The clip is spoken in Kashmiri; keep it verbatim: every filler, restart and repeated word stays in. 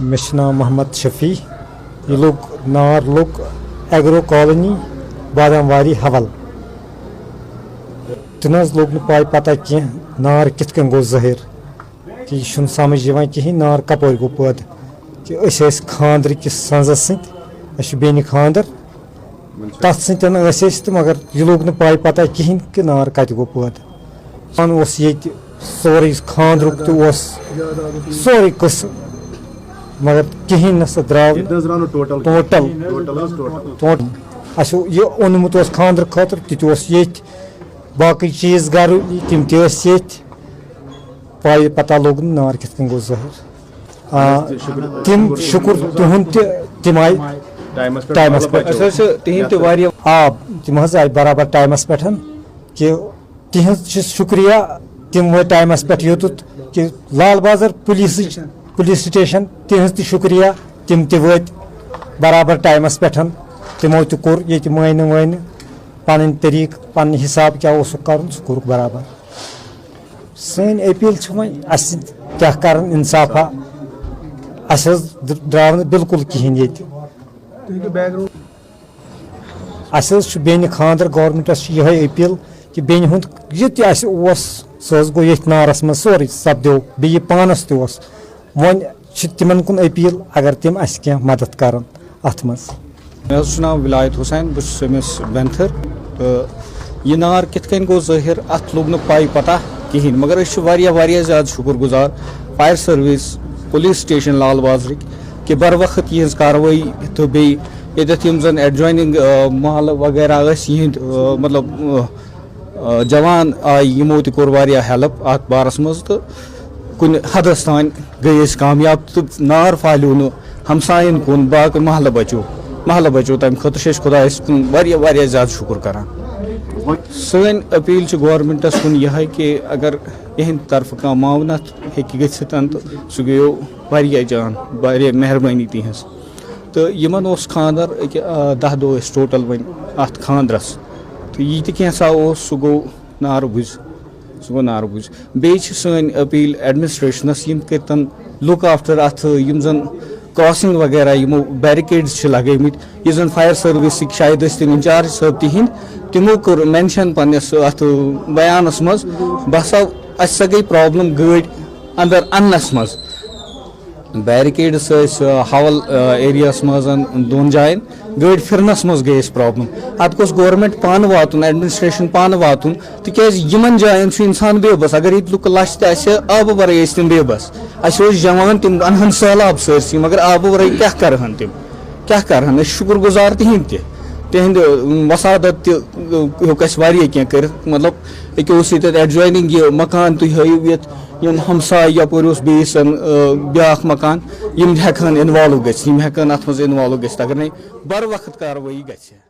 مےٚ چھُ ناو محمد شفیع۔ یہِ لوٚگ، نار لوٚگ ایگرو کالونی، بادام واری، حول۔ تہِ نہ حظ لوٚگ نہٕ پاے پتہ کینٛہہ، نار کِتھ کٔنۍ گوٚو ظٲہِر، کہِ یہِ چھُنہٕ سمجھ یِوان کِہیٖنۍ، نار کپٲرۍ گوٚو پٲدٕ۔ کہِ أسۍ ٲسۍ خانٛدرٕ کِس سنزس سۭتۍ، اَسہِ چھُ بیٚنہِ خانٛدر، تَتھ سۭتۍ ٲسۍ أسۍ تہٕ، مگر یہِ لوٚگ نہٕ پاے پتہ کِہیٖنۍ کہِ نار کَتہِ گوٚو پٲدٕ۔ پانہٕ اوس ییٚتہِ سورُے خانٛدرُک تہِ اوس، سورُے قٕصہٕ، مگر کِہیٖنۍ نہ سا درٛاو ییٚتہِ نہٕ۔ نہ حظ درٛاو نہٕ ٹوٹل ٹوٹل۔ کِہیٖنۍ۔ ٹوٹل حظ ٹوٹل۔ ٹوٹل۔ اَسہِ یہِ اوٚنمُت اوس خانٛدرٕ خٲطرٕ، تہِ تہِ اوس ییٚتہِ، باقٕے چیٖز گرٕ تِم تہِ ٲسۍ ییٚتہِ۔ پاے پتہ لوٚگ نہٕ نار کِتھ کٔنۍ گوٚو ظٲہِر۔ آ، تِم شُکُر تِہُنٛد تہِ، تِم آیہِ ٹایمَس پٮ۪ٹھ ٹایمَس پٮ۪ٹھ۔ مطلب أسۍ حظ چھِ تِہِنٛدۍ تہِ واریاہ۔ آ، تِم حظ آیہِ برابر ٹایمَس پٮ۪ٹھ، کہِ تِہِنٛز چھِ شُکریہ، تِم وٲتۍ ٹایمَس پٮ۪ٹھ یوٚتُتھ کہِ لال بازار پُلیٖسٕچ، پُلیٖس سٹیشن، تِہِنٛز تہِ شُکریہ، تِم تہِ وٲتۍ برابر ٹایمَس پٮ۪ٹھ۔ تِمو تہِ کوٚر ییٚتہِ معاینہٕ وٲینہٕ، پَنٕنۍ طریٖقہٕ، پَنٕنۍ حِساب کیٛاہ اوسُکھ کَرُن، سُہ کوٚرُکھ برابر۔ سٲنۍ اپیل چھِ وۄنۍ، اَسہِ سۭتۍ کیٛاہ کَرَن، اِنصافا، اَسہِ حظ درٛاو نہٕ بِلکُل کِہیٖنۍ ییٚتہِ۔ اَسہِ حظ چھُ بیٚنہِ خانٛدر، گورمنٹَس چھِ یِہوٚے اپیل کہِ بیٚنہِ ہُنٛد یہِ تہِ اَسہِ اوس، سُہ حظ گوٚو ییٚتھۍ نارَس منٛز، سورُے سَپدیو، بیٚیہِ یہِ پانَس تہِ اوس۔ وۄنۍ چھِ تِمَن کُن اپیل، اگر تِم اَسہِ کینٛہہ مدد کَرَن اَتھ منٛز۔ مےٚ حظ چھُ ناو ولایت حسین، بہٕ چھُس أمِس بینتھٕر۔ تہٕ یہِ نار کِتھ کٔنۍ گوٚو ظٲہِر، اَتھ لوٚگ نہٕ پَے پَتہ کِہیٖنۍ، مگر أسۍ چھِ واریاہ، واریاہ زیادٕ شُکُر گُزار فایر سٔروِس، پُلیٖس سٹیشن لال بازرٕکۍ، کہِ بر وقت یِہٕنٛز کاروٲیی تہٕ بیٚیہِ ییٚتٮ۪تھ یِم زَن ایڈجوینِنٛگ، آ، محلہٕ وغیرہ ٲسۍ، یِہِنٛدۍ، آ، مطلب، آ، آ، جوان آیہِ، یِمو تہِ کوٚر واریاہ ہیلپ اَتھ بارَس منٛز، تہٕ کُنہِ حدس تام گٔے أسۍ کامیاب تہٕ نار پھہلیو نہٕ ہمساین کُن، باقٕے محلہٕ بچو، محلہٕ بچو۔ تَمہِ خٲطرٕ چھِ أسۍ خۄدایَس کُن واریاہ، واریاہ زیادٕ شُکُر کران۔ سٲنۍ اپیل چھِ گورمنٹس کُن یِہے کہِ اگر یِہنٛدِ طرفہٕ کانٛہہ معاونت ہیٚکہِ گٔژھِتھ تہٕ سُہ گٔیو واریاہ جان، واریاہ مہربٲنی تِہنٛز۔ تہٕ یِمن اوس خانٛدر أکہِ، آ، دَہ دۄہ ٲسۍ ٹوٹل وۄنۍ اَتھ خانٛدرس، تہٕ یہِ تہِ کینٛژھا اوس، سُہ گوٚو نارٕ بُزِ۔ سُہ گوٚو نارٕ بُز۔ بیٚیہِ چھِ سٲنۍ اپیل ایڈمنسٹریشنس، یِم کٔرتن لُک آفٹر اتھ، یِم زن کراسنگ وغیرہ، یِمو بیریکیڈز چھِ لگٲومٕتۍ، یُس زن فایر سروسٕکۍ شاید ٲسۍ تِم انچارج صٲب تِہنٛدۍ، تِمو کوٚر مینشن پننِس اتھ بیانس منٛز، باسیو اسہِ سا گٔے پرابلم گٲڑۍ اندر اننس منٛز۔ بیریکیڈس ٲسۍ، آ، حول، آ، ایریاہس منٛز دۄن جاین۔ گٲڑۍ پھرنس منٛز گٔے اَسہِ پرابلم۔ اتھ گوٚژھ گورنمنٹ پانہٕ واتُن، ایڈمنسٹریشن پانہٕ واتُن، تِکیازِ یِمن جاین چھُ انسان بے بس۔ اگر ییٚتہِ لُکہٕ لچھ تہِ آسہِ، آبہٕ ورٲے ٲسۍ تِم بے بس۔ اَسہِ اوس جوان، تِم انہن سہلاب سٲرسٕے، مگر آبہٕ ورٲے کیٛاہ کرٕہن تِم؟ کیٛاہ کرٕہن؟ أسۍ چھِ شُکر گُزار تِہنٛدۍ تہِ، تِہنٛدِ، اۭں، وسادت تہِ، اۭں، ہیوٚک اَسہِ واریاہ کینٛہہ کٔرِتھ۔ مطلب، أکیاہ اوس ییٚتٮ۪تھ ایڈجویننگ یہِ مکان، تُہۍ ہٲیِو یتھ، یِم ہمساے یپٲرۍ اوس بیٚیِس، اۭں، بیٛاکھ مکان، یِم ہٮ۪کہٕ ہن انوالو گٔژھِتھ، یِم ہٮ۪کہٕ ہن اتھ منٛز انوالو گٔژھِتھ، اگر نے بر وقت کاروٲیی گژھِ۔